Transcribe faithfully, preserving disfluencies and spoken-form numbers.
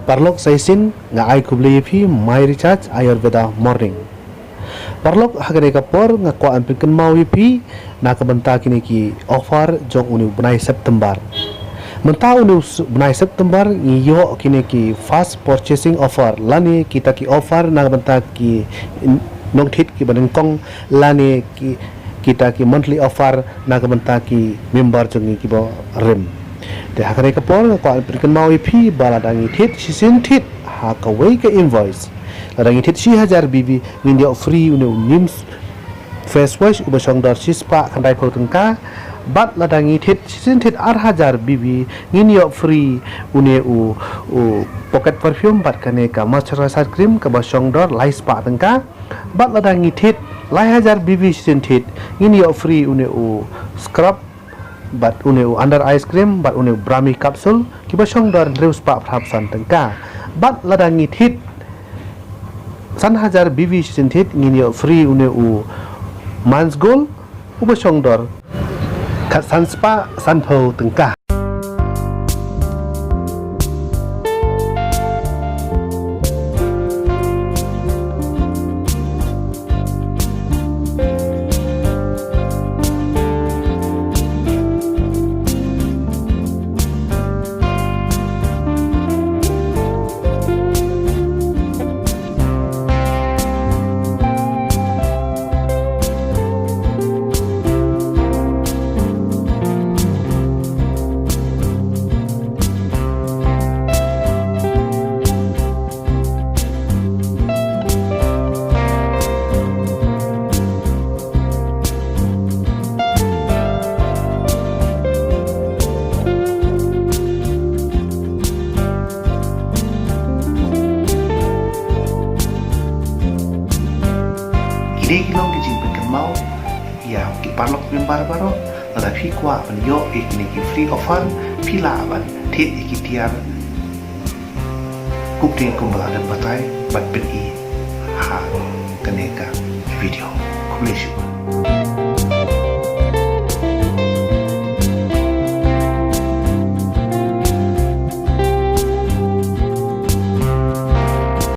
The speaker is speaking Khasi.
Paralok sa shisien nga ai khublei ïa phi, My Recharge Ayurveda Morning. Paralok, ha kane ka por nga kwah ban pynkynmaw ïa phi na ka bynta kine ki offer jong une u bnai September. Mynta une u s-, bnai September ngi ïoh kine ki fast purchasing offer lane kita ki offer na ka bynta ki nongthied kiba nyngkong lane ki, kita ki monthly offer na ka bynta ki member jong ngi kiba rim. Te ha kane ka por nga kwah pynkynmaw ïa phi ba lada ngi thied shisien thied ha kawei ka invoice, lada ngi thied shi hajar B V ngin ïoh free une u Neem face wash uba shong dor shispah khyndai phew tyngka. Bad lada ngi thied shisien thied ar hajar B V ngin ïoh free une u, u pocket perfume bad kane ka moisturizer cream kaba shong dor lai spah tyngka. Bad lada ngi thied lai hajar B V shisien thied ngin ïoh free une u scrub bad une u under eye cream bad une u Brahmi capsule kiba shong dor hynriew spah phra phew san tyngka. Bad lada ngi thied san hajar B V shisien thied ngin ïoh free une u Man's Gold uba shong dor khatsan spah san phew tyngka. Kine ki long ki jingpynkynmaw ïa ki paralok member baroh, lada phi kwah ban ïoh ïa kine ki free offer, phi lah ban thied ïa ki tiar kumta kumba la dep batai bad pyni ha kane ka video. Khublei shibun.